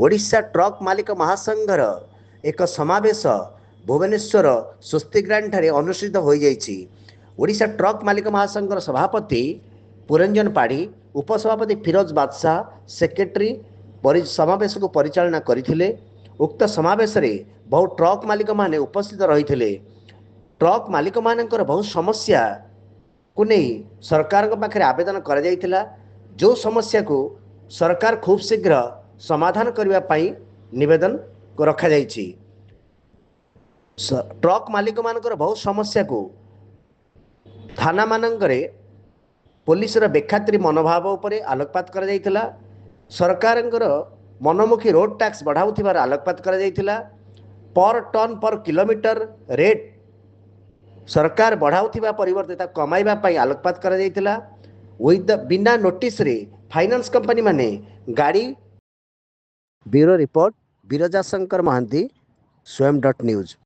Odisha truck ମାଲିକ ମହାସଂଘର ଏକ ସମାବେଶ ଭୁବନେଶ୍ୱର ସ୍ୱସ୍ତିଗ୍ରାଣ୍ଡଠାରେ ଅନୁଷ୍ଠିତ ହୋଇଯାଇଛି। ଓଡ଼ିଶା ଟ୍ରକ୍ ମାଲିକ ମହାସଂଘର ସଭାପତି ପୁରଞ୍ଜନ ପାଢ଼ୀ, ଉପସଭାପତି ଫିରୋଜ ବାଦଶାହ, ସେକ୍ରେଟାରୀ ସମାବେଶକୁ ପରିଚାଳନା କରିଥିଲେ। ଉକ୍ତ ସମାବେଶରେ ବହୁ ଟ୍ରକ୍ ମାଲିକମାନେ ଉପସ୍ଥିତ ରହିଥିଲେ। ଟ୍ରକ୍ ମାଲିକମାନଙ୍କର ବହୁ ସମସ୍ୟାକୁ ନେଇ ସରକାରଙ୍କ ପାଖରେ ଆବେଦନ କରାଯାଇଥିଲା, ଯେଉଁ ସମସ୍ୟାକୁ ସରକାର ଖୁବ୍ ଶୀଘ୍ର ସମାଧାନ କରିବା ପାଇଁ ନିବେଦନ ରଖାଯାଇଛି। ଟ୍ରକ୍ ମାଲିକମାନଙ୍କର ବହୁ ସମସ୍ୟାକୁ ଥାନାମାନଙ୍କରେ ପୋଲିସର ବେଖାତିର ମନୋଭାବ ଉପରେ ଆଲୋକପାତ କରାଯାଇଥିଲା। ସରକାରଙ୍କର ମନମୁଖୀ ରୋଡ୍ ଟ୍ୟାକ୍ସ ବଢ଼ାଉଥିବାର ଆଲୋକପାତ କରାଯାଇଥିଲା। ପର ଟନ୍ ପର କିଲୋମିଟର ରେଟ୍ ସରକାର ବଢ଼ାଉଥିବା ପରିବର୍ତ୍ତେ ତାକୁ କମାଇବା ପାଇଁ ଆଲୋକପାତ କରାଯାଇଥିଲା। ୱିଥ୍ the ବିନା ନୋଟିସରେ ଫାଇନାନ୍ସ କମ୍ପାନୀମାନେ ଗାଡ଼ି। Bureau report, Biraja Shankar Mohanty, Swayam dot news.